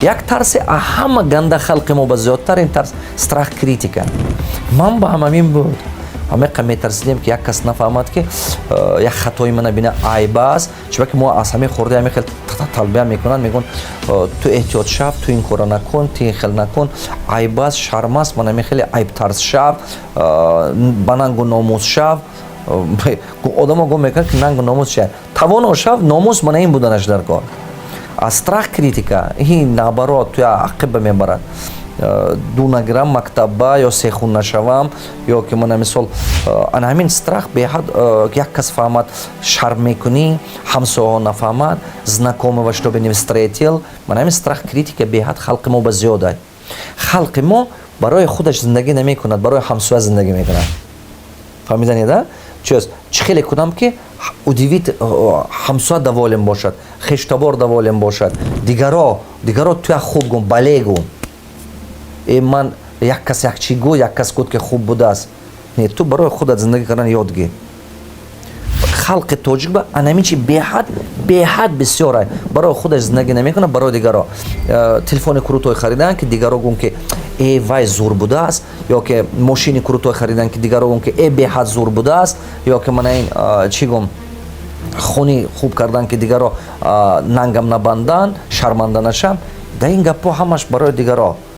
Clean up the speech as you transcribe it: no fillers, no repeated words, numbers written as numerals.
Як тарси ҳама ганда халқи мо ба зиёдтар ин тарс, страх критика. Ман ба ҳамамин буд, ҳамеқа метарсидем, ки як кас нафаҳмад, ки як хатои мана бина, айб аст. Чунки мо аз ҳамин хурда ҳамин хел тарбия мекунанд, мегӯянд: «Ту эҳтиёт шав, ту ин кора накун, ту ин хел накун, айб аст, шарм аст». Ман ҳамин хеле айбтарс шав, ба нангу номус шав. Одамо гум мекунанд, ки нангу номус чи? Тавоно шав, номус мана ин буданаш дар кор. А страх критика ин, наоборот, туя ақиба мебарад. Ду нагирам мактабба ё сехун нашавам, ё ки мана мисол, ана ҳамин страх беҳад, як кас фаҳмад, шарм мекунӣ, ҳамсоҳо нафаҳмад, знакомого чтобы не встретил. Мана ҳамин страх критика беҳад халқи мо ба зиёда. Халқи мо барои худаш зиндагӣ намекунад, барои ҳамсоя зиндагӣ мекунад. Фаҳмиданед, а чист? Чӣ хеле кунам, ки удивить, ҳамсоя доволен бошад, хештабор доволен бошад, дигаро туя хуб гум, бале гум. Э, ман як кас як чӣ гӯ, як кас гуфт, ки хуб будааст. Не, ту барои худат зиндагӣ кардан ёд гир. Халқи тоҷик ба анамин чи беҳад бисёра, барои худаш зиндагӣ намекунад, барои дигаро. Телефони крутой харидан, ки дигаро гум, ки э, вай зур будааст, ё ки мошини крутой харидан, ки дигаро гум, ки э, беҳад зур будааст, ё ки мана ин чӣ гум, хуни хуб кардан, ки дигаро нангам набанданд, шарманда нашам. Да ин гапҳо ҳамаш барои дигаро.